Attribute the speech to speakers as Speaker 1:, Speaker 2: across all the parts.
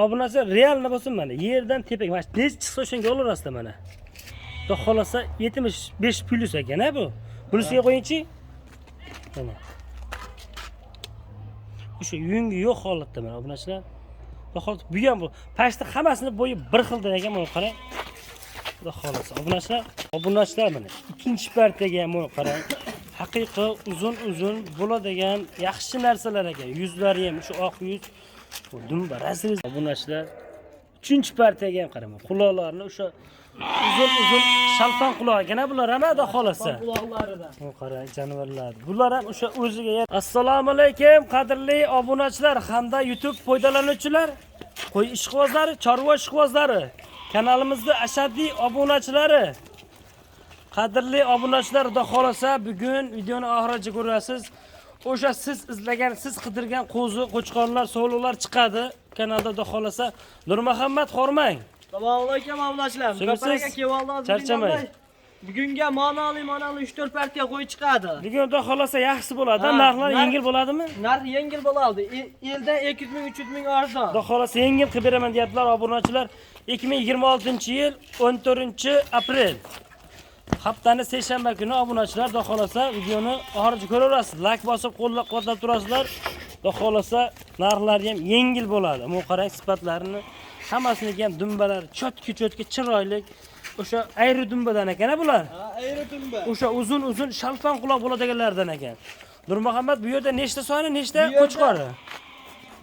Speaker 1: Obunachi realni bo'lsin mana yerdan tepaga mana nechi chiqsa o'shanga olaverasizlar mana. Xudo xohlasa 75 plyus ekan ha bu. Plyusiga qo'yingchi. Mana. O'sha yungi yo'q holatda mana obunachilar. Xudo xohlasa bu ham bu. Pashta hammasini bo'yi bir xildan ekan mana qarang. Xudo xohlasa obunachilar, obunachilar mana ikkinchi partiyaga ham mana qarang. Haqiqiy uzun uzun bo'ladigan yaxshi narsalar ekan. Yuzlari ham shu oq yuz. Bu dumba razrez obunachilar. Uchinchi partiyaga ham qarang. Quloqlarini o'sha uzun uzun shalfan quloq ekan bular ham xudo xohlasa.
Speaker 2: Quloqlarida.
Speaker 1: O qarang jonivorlar. Bular ham o'sha o'ziga Assalomu alaykum qadrli obunachilar hamda YouTube foydalanuvchilar, qo'y ishqibozlari, chorva ishqibozlari, kanalimizda ashaddiy obunachilari. Qadrli obunachilar, xudo xohlasa bugun videoni oxirigacha ko'rasiz. O'sha siz izlagan, siz qidirgan qo'zi, qo'chqorlar, sovliqlar chiqadi kanalda xudo xohlasa. Nurmuhammad hormang.
Speaker 2: Assalomu alaykum obunachilar.
Speaker 1: Shunisiz?
Speaker 2: Muzaffar aka kelvoldi hozir.
Speaker 1: Charchamang.
Speaker 2: Bugunga ma'noli ma'noli 3-4 partiya qo'y chiqadi.
Speaker 1: Bugun xudo xohlasa yaxshi bo'ladi,
Speaker 2: Ha,
Speaker 1: narxlar yengil bo'ladimi?
Speaker 2: Narx yengil bo'ladi. Eldan 200 ming, 300 ming arzon.
Speaker 1: Xudo xohlasa yengil qilib beraman deyaptilar obunachilar. 2026-yil 14 aprel. Haftani seshanba kuni obunachilar xudo xohlasa videoni oxirigacha ko'raverasiz. Like bosib qo'llab-quvvatlab turasizlar. Xudo xohlasa narxlari ham yengil bo'ladi. Bu qarang sifatlarini hammasiniki ham dumbalari чётко-чётко chiroyli. O'sha ayri dumbadan ekan bular.
Speaker 2: Ha, ayri dumba.
Speaker 1: O'sha uzun uzun shalfan quloq bo'ladiganlardan ekan. Nurmuhammad bu yerda nechta soni, nechta
Speaker 2: Bu yerda
Speaker 1: qo'chqori?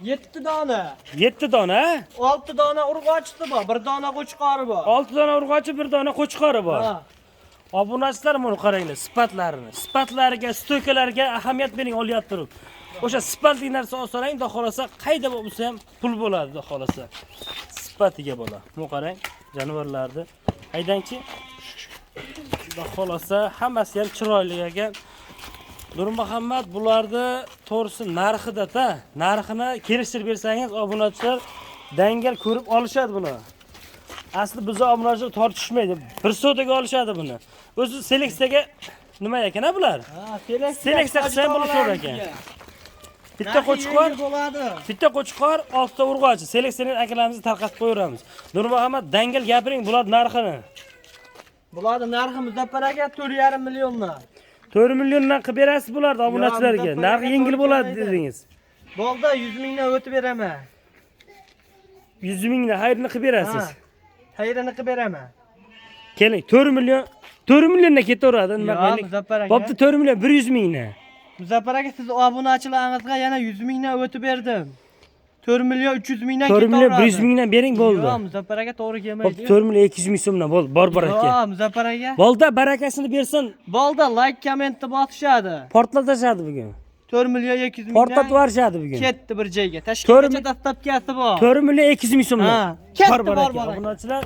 Speaker 2: 7 dona.
Speaker 1: 7 dona.
Speaker 2: 6 dona urg'ochisi bor, 1 dona qo'chqori bor.
Speaker 1: 6 dona urg'ochi, 1 dona qo'chqori bor.
Speaker 2: Ha.
Speaker 1: Obunachilar buni qaranglar, sifatlarini. Sifatlariga, stoykalarga ahamiyat bering olyapti turib. O'sha sifatli narsa olsang, xudo xohlasa qayda bo'lsa ham pul bo'ladi, xudo xohlasa. Sifatiga bola. Buni qarang, jonivorlarni. Haydangchi. Xudo xohlasa hammasi ham chiroyli ekan. Nurmuhammad bularni to'g'risi narxida-ta, narxini kelishtirib bersangiz obunachilar dangal ko'rib olishadi buni. Asli bizni obunachilar tortishmaydi. Bir sotaga olishadi buni. O'zi seleksiyaga nima ekan ha bular?
Speaker 2: Ha, seleksiya.
Speaker 1: Seleksiya qilsa ham bo'lishaver ekan. Bitta qo'chqor,
Speaker 2: bo'ladi.
Speaker 1: bitta qo'chqor, oltita urg'ochi. Seleksiyani akalarimizni tarqatib qo'yaveramiz. Nurmuhammad dangal gapiring bular narxini.
Speaker 2: Bularni narxi Muzaffar aka 4,5 milliondan.
Speaker 1: 4 milliondan qilib berasiz bularni obunachilarga.
Speaker 2: Muzaffar
Speaker 1: Narxi
Speaker 2: aka
Speaker 1: yengil
Speaker 2: to'g'ri
Speaker 1: bo'ladi
Speaker 2: kelmaydi.
Speaker 1: dedingiz.
Speaker 2: Bo'ldi, 100 mingdan o'tib beraman.
Speaker 1: 100 mingdan xayrini qilib berasiz.
Speaker 2: Ha. Xayrini qilib beraman.
Speaker 1: Keling, 4 million 4 milliondan ketaveradi nima
Speaker 2: Yo'q,
Speaker 1: qilaylik?
Speaker 2: Muzaffar aka.
Speaker 1: Bo'pti, 4 million 100 mingdan.
Speaker 2: Muzaffar aka, siz obunachilaringizga yana 100 mingdan o'tib berdim. 4 million 300 mingdan
Speaker 1: 4 million
Speaker 2: ketaveradi.
Speaker 1: 100 mingdan bering bo'ldi.
Speaker 2: Yo'q, Muzaffar aka to'g'ri kelmaydi.
Speaker 1: Bo'pti, 4 million 200 ming so'mdan bo'ldi, bor baraka.
Speaker 2: Yo'q, Muzaffar aka.
Speaker 1: Bo'ldi, barakasini bersin.
Speaker 2: Bo'ldi, like, kommentni bosishadi.
Speaker 1: Portlatashadi bugun.
Speaker 2: 4 million 200 mingdan
Speaker 1: Portlatib yuborishadi bugun.
Speaker 2: ketdi bir joyga. Toshkentgacha dastavkasi bor.
Speaker 1: 4 million 200 ming so'mdan.
Speaker 2: Ha, ketdi
Speaker 1: Bor
Speaker 2: bor
Speaker 1: baraka.
Speaker 2: baraka.
Speaker 1: Obunachilar,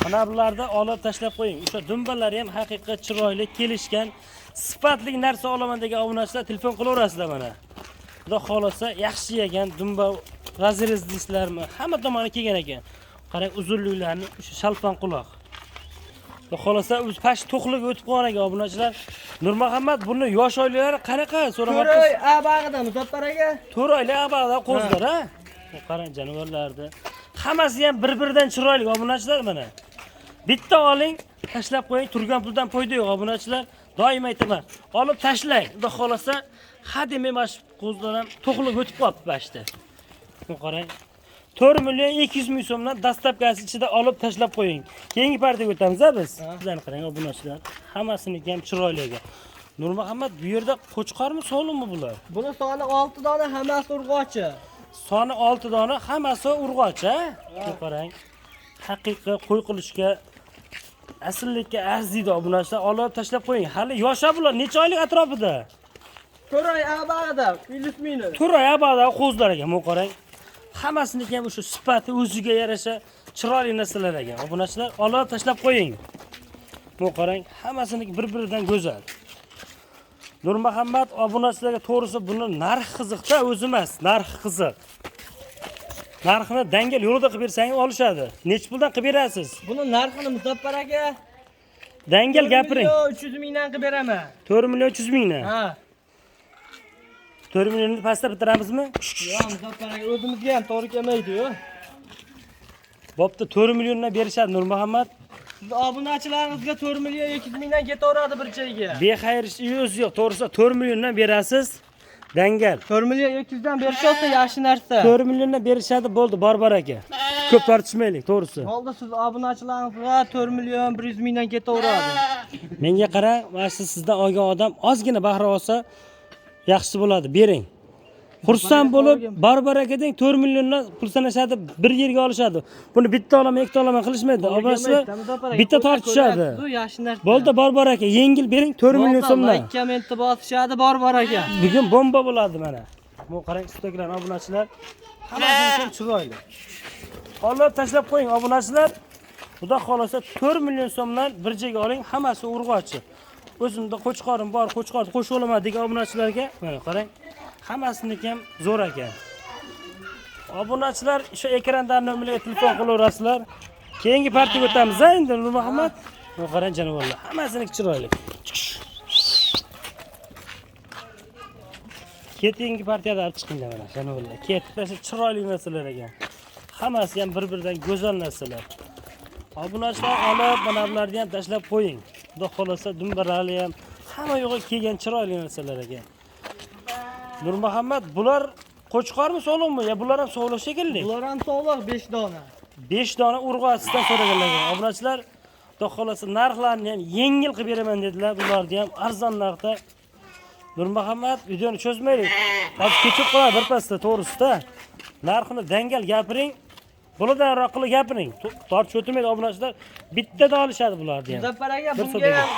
Speaker 1: mana bularni olib tashlab qo'ying. O'sha dumbalari ham haqiqiy chiroyli, kelishgan, sifatli narsa olaman degan obunachilar telefon qilaverasizlar mana. Xudo xohlasa yaxshi yegan dumba разрез deysizlarmi? Hamma tomoni kelgan ekan. Qarang uzunliklarini, o'sha shalfan quloq. Xudo xohlasa o'z pash to'qligi o'tib qolgan ekan obunachilar. Nurmuhammad buni yosh oyliklari qanaqa
Speaker 2: 4
Speaker 1: so'ramoqchi?
Speaker 2: oy abag'ida Muzaffar aka.
Speaker 1: 4 oylik abag'da qo'zilar ha. Qarang jonivorlarni. Hammasi ham bir-biridan chiroyli obunachilar mana. Bitta oling, tashlab qo'ying, turgan puldan foyda yo'q obunachilar. Doim aytaman, olib tashlang. Xudo xohlasa, ha demay mana shu qo'zilar ham to'qlik o'tib qolibdi bashda. Bu qarang. 4 million 200 ming so'mdan доставка si ichida olib tashlab qo'ying. Keyingi partiyaga o'tamiz a biz. Sizlarni qarang obunachilar, hammasiniki ham chiroyli ekan. Nurmuhammad bu yerda qo'chqormi, sovlinmi bular?
Speaker 2: Buni soni 6 dona, hammasi urg'ochi.
Speaker 1: Soni 6 dona, hammasi urg'och, ha? Bu qarang. Haqiqiy qo'y qilishga asllikka arziydi obunachilar. Olib tashlab qo'ying. Hali yosh bular, necha oylik atrofida?
Speaker 2: 4 oy abag'ida, плюс минус.
Speaker 1: 4 oy abada qo'zilar ekan, bu qarang. Hammasiniki ham o'sha sifati o'ziga yarasha chiroyli narsalar ekan. Obunachilar, olib tashlab qo'ying. Bu qarang, hammasiniki bir-biridan go'zal. Nurmuhammad obunachilarga to'g'risi buni narxi qiziqda, o'zi emas, narxi qiziq. Narxini dangal yo'lida qilib bersangiz olishadi. Necha puldan qilib berasiz?
Speaker 2: Buni narxini Muzaffar aka
Speaker 1: Dangal gapiring.
Speaker 2: 4 million 300 mingdan qilib beraman.
Speaker 1: 4 million 300 mingdan.
Speaker 2: Ha.
Speaker 1: 4 millionni pastda bitiramizmi?
Speaker 2: Yo'q, Muzaffar aka, o'zimizga ham to'g'ri kelmaydi-yu.
Speaker 1: Bo'pti, 4 milliondan berishadi Nurmuhammad.
Speaker 2: Siz obunachilaringizga 4 million 200 mingdan ketaveradi bir joyga.
Speaker 1: Bexayr o'zi yo'q, to'g'risi 4 milliondan berasiz. Dangal.
Speaker 2: 4 million 200 dan berish olsa yaxshi narsa.
Speaker 1: 4 milliondan berishadi, bo'ldi, bor aka. Ko'p tortishmaylik, to'g'risi.
Speaker 2: Bo'ldi, siz obunachilaringizga 4 million 100 mingdan ketaveradi.
Speaker 1: Menga qara, mana shu sizdan olgan odam ozgina bahra olsa yaxshi bo'ladi, bering. Xursand bo'lib, bor aka deng, 4 milliondan pul sanashadi, bir yerga olishadi. Buni bitta olaman, ikkita olaman qilishmaydi. Obunachilar bitta tortishadi.
Speaker 2: Bu yaxshi narsa.
Speaker 1: Bo'ldi, bor aka, yengil bering 4 million so'mdan.
Speaker 2: Like kommentni bosishadi, bor aka.
Speaker 1: Bugun bomba bo'ladi mana. Bu qarang, ustdagilar obunachilar hammasini ham chiroyli. Olib tashlab qo'ying obunachilar. Xudo xolasa 4 million so'mdan bir joyga oling, hammasi urg'ochi. O'zimda qo'chqorim bor, qo'chqorni qo'shib olaman degan obunachilarga mana qarang, hammasiniki ham zo'r ekan. Obunachilar shu ekrandan nomerga telefon qilaverasizlar. Keyingi partiyaga o'tamiz endi Nurmuhammad. Bu qarang jonivorlar, hammasiniki chiroyli. Keyingi partiyada olib chiqinglar mana jonivorlar. Ketdi, shu chiroyli narsalar ekan. Hammasi ham bir-biridan go'zal narsalar. Obunachilar olib, mana bularni ham tashlab qo'ying. Xudo xolasa dumbarali ham hamma yo'g'i kelgan chiroyli narsalar ekan. Nurmuhammad, bular qo'chqormi, sog'liqmi? Ya bular ham sog'liq shekilli.
Speaker 2: Bular ham sog'liq 5 dona.
Speaker 1: 5 dona urg'ochisidan so'raganlar. Obunachilar, Xudo xolasa narxlarni ham yengil qilib beraman dedilar. Bularni ham arzon narxda. Nurmuhammad, videoni cho'zmaylik. Hozir kechib qoladi birpasda, to'g'risida. Narxini dangal gapiring. Bulardan qilib gapiring. Tortishib o'tirmaydi obunachilar. Bittada olishadi bularni ham.
Speaker 2: Muzaffar aka, bunga ham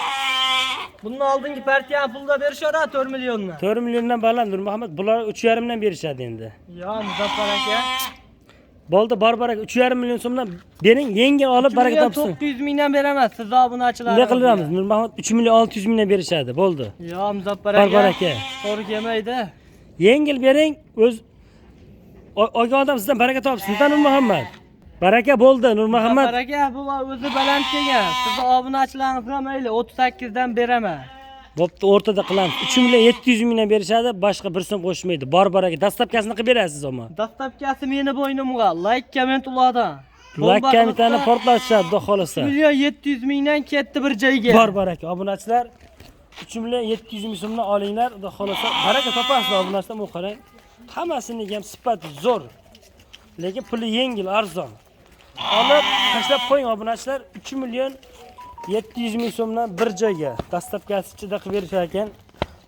Speaker 2: bundan oldingi partiyani pulda berishaveradi 4 milliondan.
Speaker 1: 4 milliondan baland Nurmuhammad, bular 3,5 dan berishadi endi.
Speaker 2: Yo, Muzaffar aka.
Speaker 1: Bo'ldi, bor aka, 3,5 million so'mdan bering, yengil olib baraka topsin.
Speaker 2: 900 mingdan beramiz siz obunachilar.
Speaker 1: Ne qilamiz? Nurmuhammad 3 million 600 mingdan berishadi, bo'ldi.
Speaker 2: Yo, Muzaffar aka.
Speaker 1: Bor aka.
Speaker 2: To'g'ri kelmaydi.
Speaker 1: Yengil bering, o'z olgan odam sizdan baraka topsin, Nurmuhammad. Baraka bo'ldi Nurmuhammad.
Speaker 2: Muzaffar aka, bu o'zi baland kelgan. Siz obunachilaringizga mayli 38 dan beraman.
Speaker 1: Bo'pti, o'rtada qilamiz. 3 million 700 mingdan berishadi, boshqa bir so'm qo'shmaydi. Bor aka, dastavkasini qilib berasiz ammo.
Speaker 2: Dastavkasi meni bo'ynimga. Like komment ulardan.
Speaker 1: Like kommentlarni portlatishadi, xudo xolasa.
Speaker 2: 3 million 700 mingdan ketdi bir joyga.
Speaker 1: Bor aka, obunachilar 3 million 700 ming so'mdan olinglar, xudo xolasa baraka topasizlar obunachilar, bu qarang. Hammasining ham sifati zo'r. Lekin puli yengil, arzon. Olib tashlab qo'ying obunachilar, 3 million 700 ming so'mdan bir joyga dastavkasi ichida qilib berishar ekan.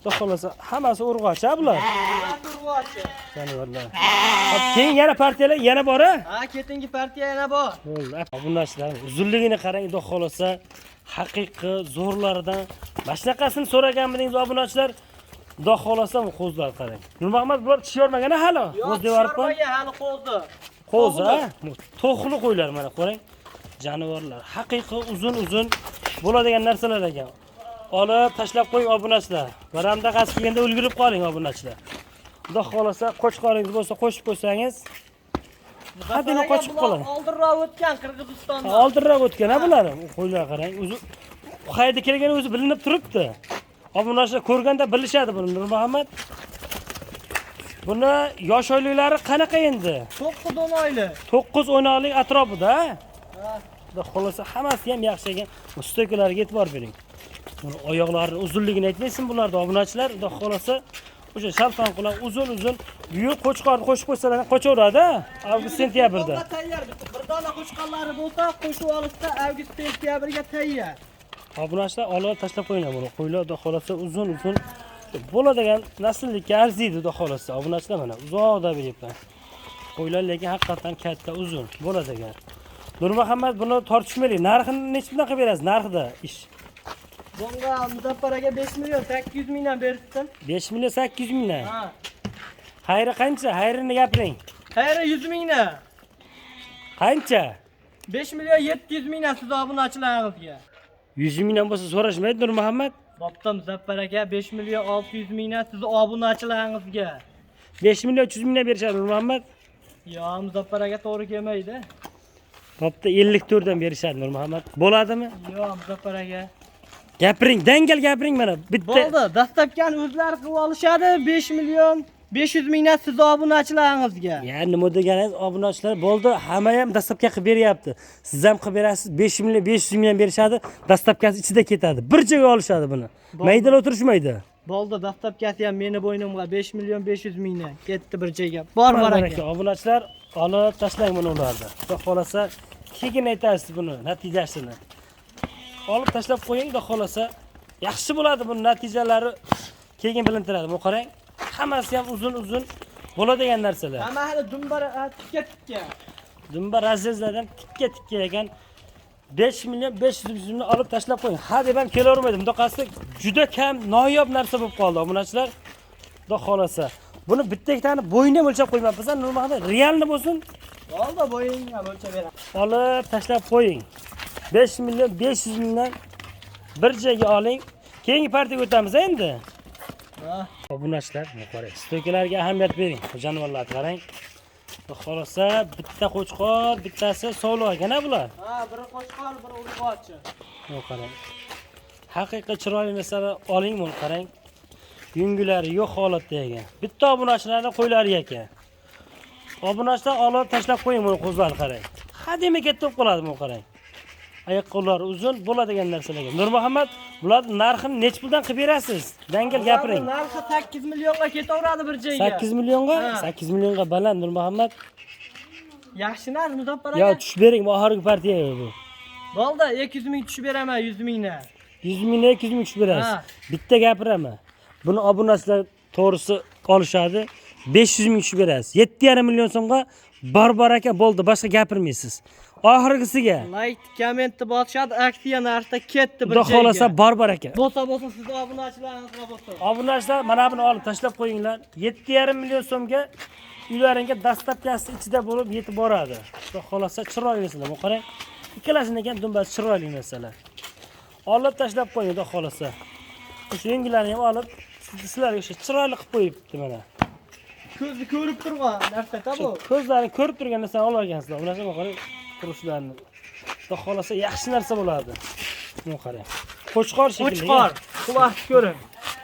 Speaker 1: Xudo xolasa hammasi urg'ochi bular.
Speaker 2: Urg'ochi.
Speaker 1: Jonivorlar. Hop, keyin yana partiyalar yana bor a?
Speaker 2: Ha, keyingi partiya yana bor.
Speaker 1: Bo'ldi. Obunachilar, uzunligini qarang, xudo xolasa haqiqiy zo'rlaridan. Mana shunaqasini so'raganmidingiz obunachilar? Xudo xolasa bu qo'zlar qarang. Nurmuhammad, bular tish yormagan hali.
Speaker 2: Yo'q,
Speaker 1: Qo'z devoribman.
Speaker 2: Hali qo'zi.
Speaker 1: Qo'zi, ha? To'xli qo'ylar mana qarang. Jonivorlar haqiqiy uzun-uzun bo'ladigan narsalar ekan. Olib tashlab qo'ying obunachilar. Baramdaqasi kelganda ulgurib qoling obunachilar. Xudo xolasa qo'chqoringiz bo'lsa qo'shib qo'ysangiz, hadini qochib qoladi.
Speaker 2: Oldinroq o'tgan Qirg'izistonda.
Speaker 1: Oldinroq o'tgan ha bular. Qo'ylar qarang, o'zi qayerda kelgani o'zi bilinib turibdi. Obunachilar ko'rganda bilishadi buni Nurmuhammad. Buni yosh oyliklari qanaqa endi?
Speaker 2: 9-10 oylik.
Speaker 1: 9-10 oylik atrofida. Xudo xolasa hammasi ham yaxshi ekan. Ustakalarga e'tibor bering. Buni oyoqlarining uzunligini aytmaysin bularda obunachilar. Xudo xolasa o'sha shalfan quloq uzun-uzun buyuk qo'chqorni qo'shib qo'ysalar ham qochaveradi, avgust sentyabrda.
Speaker 2: Tayyor. Bir dona qo'chqorlari bo'lsa, qo'shib olishsa avgust sentyabrga tayyor.
Speaker 1: Obunachilar olib tashlab qo'yinglar buni. Qo'ylar xudo xolasa uzun-uzun bo'ladigan nasllikka arziydi xudo xolasa. Obunachilar mana uzoqda beryapman. Qo'ylar lekin haqiqatan katta uzun bo'ladigan. Nurmuhammad, buni tortishmaylik. Narxini necha puldan qilib berasiz? Narxida ish.
Speaker 2: Bunga Muzaffar aka 5 million 800 mingdan bersin.
Speaker 1: 5 million 800 mingdan.
Speaker 2: Ha.
Speaker 1: Xayri qancha? Xayrini gapiring.
Speaker 2: Xayri 100 mingdan.
Speaker 1: Qancha?
Speaker 2: 5 million 700 mingdan siz obunachilaringizga.
Speaker 1: 100 mingdan bo'lsa so'rashmaydi Nurmuhammad.
Speaker 2: Bo'pti Muzaffar aka, 5 million 600 mingdan siz obunachilaringizga.
Speaker 1: 5 million 300 mingdan berishadi Nurmuhammad.
Speaker 2: Yo, Muzaffar aka to'g'ri kelmaydi.
Speaker 1: Bo'pti, 54 dan berishadi Nurmuhammad. Bo'ladimi?
Speaker 2: Yo, Muzaffar aka.
Speaker 1: Gapiring, dangal gapiring mana. Bitta.
Speaker 2: Bo'ldi, dastavkani o'zlari qilib olishadi. 5 million 500 mingdan siz obunachilaringizga.
Speaker 1: Ya nima deganingiz, obunachilar bo'ldi, hamma ham доставка qilib beryapti. Siz ham qilib berasiz, 5 million 500 mingdan berishadi, доставка si ichida ketadi. Bir joyga olishadi buni. Maydalab o'tirishmaydi.
Speaker 2: Bo'ldi, доставка si ham meni bo'ynimga 5 million 500 mingdan ketdi bir joyga. Bor baraka.
Speaker 1: Obunachilar olib tashlang buni ularni. Xudo xolasa keyin aytasiz buni natijasini. Olib tashlab qo'ying, xudo xolasa yaxshi bo'ladi buni natijalari keyin bilintiradi. Bu qarang, hammasi ham uzun-uzun bo'ladigan narsalar.
Speaker 2: Hamma hali dumbara tikka tikka.
Speaker 1: Dumba разрез lardan tikka tikka ekan. 5 million 500 mingni olib tashlab qo'ying. Ha deb ham kelavermaydi. Bundaqasi juda kam, noyob narsa bo'lib qoldi obunachilar. Xudo xolasa. Buni bitta ikkitani bo'yni ham o'lchab qo'ymabmiz, nima realni bo'lsin.
Speaker 2: Bo'ldi, bo'yingga o'lchab beraman.
Speaker 1: Olib tashlab qo'ying. 5 million 500 mingdan bir joyga oling. Keyingi partiyaga o'tamiz endi.
Speaker 2: Ha.
Speaker 1: Obunachilar, buni qarang. Стойка larga ahamiyat bering. Bu jonivorlarni qarang. Xudo xolasa bitta qo'chqor, bittasi sovliq ekan a bular.
Speaker 2: Ha, biri qo'chqor, biri urg'ochi.
Speaker 1: Buni qarang. Haqiqiy chiroyli narsani oling, buni qarang. Yungilari yo'q holatda ekan. Bitta obunachilarning qo'ylari ekan. Obunachilar olib tashlab qo'ying buni, qo'zlarni qarang. Hademay katta bo'lib qoladi buni qarang. Oyoq qo'llari uzun bo'ladigan narsalarga. Nurmuhammad, bularni narxini nechi puldan qilib berasiz? Dangal gapiring.
Speaker 2: Narxi 8 millionga ketaveradi bir joyga.
Speaker 1: 8 millionga?
Speaker 2: Ha.
Speaker 1: 8 millionga baland Nurmuhammad.
Speaker 2: Yaxshi narx Muzaffar
Speaker 1: Yo,
Speaker 2: aka.
Speaker 1: tushib bering, bu oxirgi partiya bu.
Speaker 2: Bo'ldi, 200 ming tushib beraman, 100 mingdan.
Speaker 1: 100 mingdan 200 ming tushib berasiz.
Speaker 2: Ha.
Speaker 1: Bitta gapiraman. Buni obunachilar to'g'risi olishadi. 500 ming tushib berasiz. 7,5 million so'mga bor aka bo'ldi, boshqa gapirmaysiz. Oxirgisiga.
Speaker 2: Like, kommentni bosishadi, aksiya narxida ketdi bir
Speaker 1: Xudo
Speaker 2: joyga.
Speaker 1: xolasa bor aka.
Speaker 2: Bo'lsa bo'lsa siz obunachilaringizga bo'lsin.
Speaker 1: Obunachilar mana buni olib tashlab qo'yinglar. 7,5 million so'mga uylaringga доставка si ichida bo'lib yetib boradi. Xudo xolasa chiroyli narsalar. Bu qarang. Ikkalasini ekan dumbasi chiroyli narsalar. Olib tashlab qo'ying, xudo xolasa. O'sha yengillarni ham olib sizlarga o'sha chiroyli qilib qo'yibdi mana.
Speaker 2: Ko'zni ko'rib turgan narsa-da bu.
Speaker 1: Ko'zlari ko'rib turgan narsani olib olgansizlar. Ularga qarang turishlarini. Xudo xolasa yaxshi narsa bo'ladi. Buni qarang. Qo'chqor shekilli.
Speaker 2: Qo'chqor, quloq ko'ring.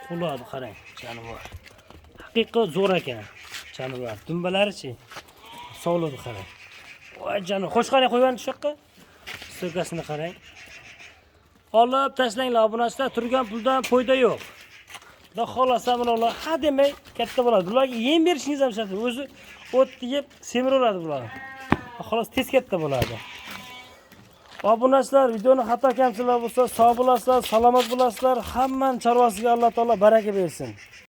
Speaker 1: Quloqni qarang, jonivor. Haqiqiy zo'r ekan. Jonivor. Dumbalarichi? Sovlig'i qarang. Voy jonivor. Qo'chqorni qo'yib shu yoqqa. Стойка sini qarang. Olib tashlanglar obunachilar, turgan puldan foyda yo'q. Xudo xolasa bular ha demay katta bo'ladi. Bularga yem berishingiz ham shart. O'zi o't yeb semiraveradi bular. Xolos tez katta bo'ladi. Obunachilar, videoni xato kamchiliklar bo'lsa, sog' bo'lasizlar, salomat bo'lasizlar. Hammani chorvasiga Alloh taolo baraka bersin.